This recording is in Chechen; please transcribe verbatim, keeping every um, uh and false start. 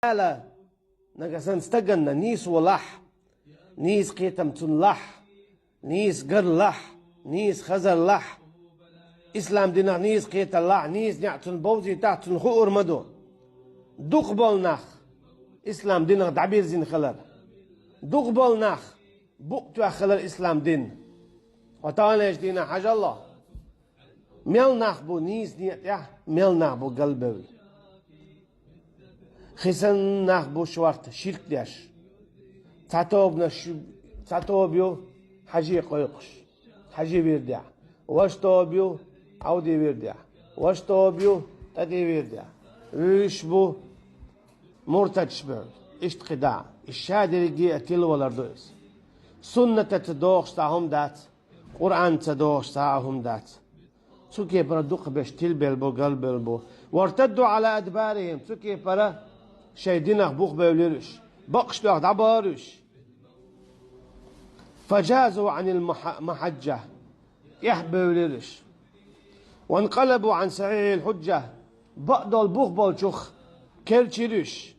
Дала нагахь санна стаганна нийса волахь, нийса кхетам цунна лахь, нийса гар лахь, нийса хазар лахь, ислам динах нийса кхетар лахь, нийса неӀ цунна бовзийтахь, цунна хуур ма ду. Дукха бола нах ислам динах дӀабирзина хилар. Дукха бола нах букъ тоьхна хилар ислам дин. Хьо таханлерчу дийнахь хьажал. Мел нах бу нийса некъа тӀехь, мел нах бу галбевлла. Хи санна нах бу шорта ширк деш. Цхьа тобанаш ю, цхьа тоба ю хьажи кхойкхуш, хьажи вирдехь. Ваша тоба ю Ӏовди вирдехь. Ваша тоба ю тӀади вирдехь. Вуьйш бу муртадаш бевлла. Иштта кхидӀа. И ша дерриге а тилавалар ду иза. Суннатаца догӀуш цхьа хӀума дац, Къуръанца догӀуш цхьа а хӀума дац. Цу кепара дукхахберш тилбелла бу, галбевлла бу. وارتدوا على أدبارهم. Цу кепара шайн динах бухбевлира уьш. Бакъ тоьхна дӀабахара уьш. فجازوا عن المحجة. ТӀехбевлира уьш. وانقلبوا عن صحيح الحجة. Бакъдолу бух болчух керчира уьш.